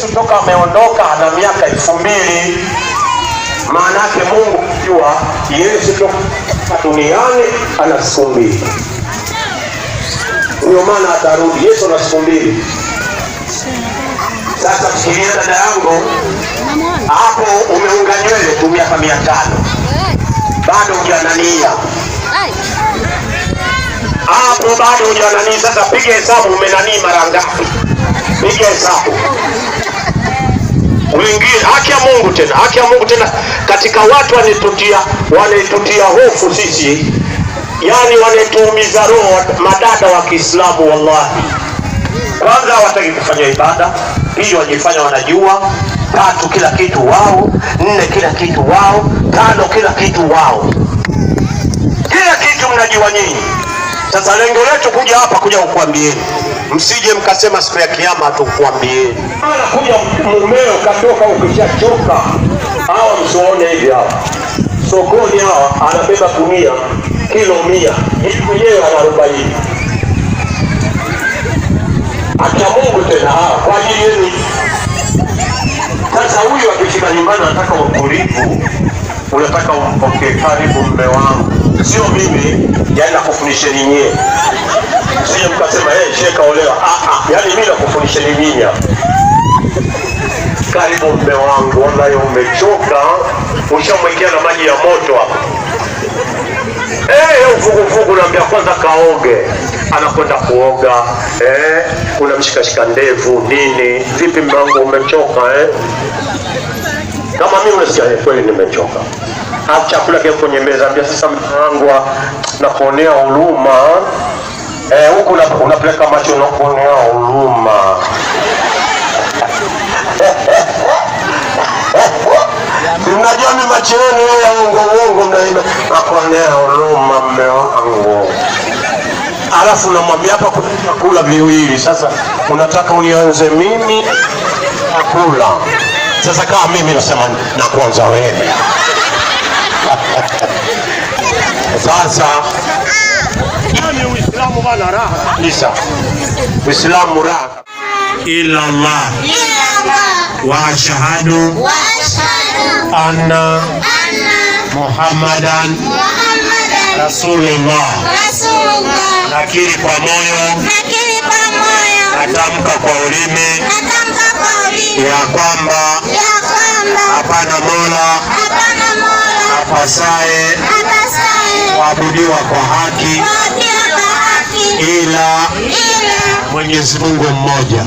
Yesu toka ameondoka ana miaka 2000. Maana yake Mungu jua Yesu toka duniani ana siku 2. Ndio maana atarudi. Yesu ana siku 2. Sasa fikiria dada yangu, hapo umeunga nywele tu miaka 500. Bado hujanania. Hapo bado hujanania. Sasa piga hesabu umenanii mara ngapi? Piga hesabu. Uingie haki ya Mungu tena, haki ya Mungu tena katika watu wanaitutia hofu sisi, yani wanaituumiza roho madada wa Kiislamu wallahi. Kwanza hawataki kufanya ibada, pili wajifanya wanajua, tatu kila kitu wao, nne kila kitu wao, tano kila kitu wao. Kila kitu mnajua nyinyi. Sasa lengo letu kuja hapa kuja kukuambieni, msije mkasema siku ya kiyama hatukuambieni. Kuja mumeo katoka ukishachoka, hawa msione hivi hawa sokoni, hawa anabeba gunia kilo 100, yeye mwenyewe ana 40. Acha Mungu tena hawa kwa ajili yenu. Sasa huyu akifika nyumbani anataka utulivu, unataka umpokee, karibu mume wangu, sio mimi, yani nakufundisheni nyie. Sije mkasema hey, shehe kaolewa. Yani mimi nakufundisheni nyinyi hapa. Karibu mume wangu, wallahi umechoka, ushamwekea na maji ya moto hapa. Uvuguvugu naambia kwanza kaoge. Anakwenda kuoga, unamshikashika ndevu nini? Vipi mume wangu umechoka Kama mimi unasikia kweli nimechoka. Chakula kiko kwenye meza, ambia sasa mume wangu nakuonea huruma. Huku unapeleka macho nakuonea huruma. Mnajua mimi macho yenu ya uongo uongo mnaimba nakuonea huruma mume wangu. Alafu unamwambia hapa kuna chakula viwili. Sasa unataka unianze mimi chakula. Sasa kama mimi nasema na kwanza wewe. Sasa yani Uislamu bana raha kabisa. Uislamu raha. Illa Allah wa ashhadu anna Muhammadan Rasulullah. Nakiri kwa moyo, natamka kwa ulimi ya kwamba hapana Mola apasaye kuabudiwa kwa haki ila Mwenyezi Mungu mmoja.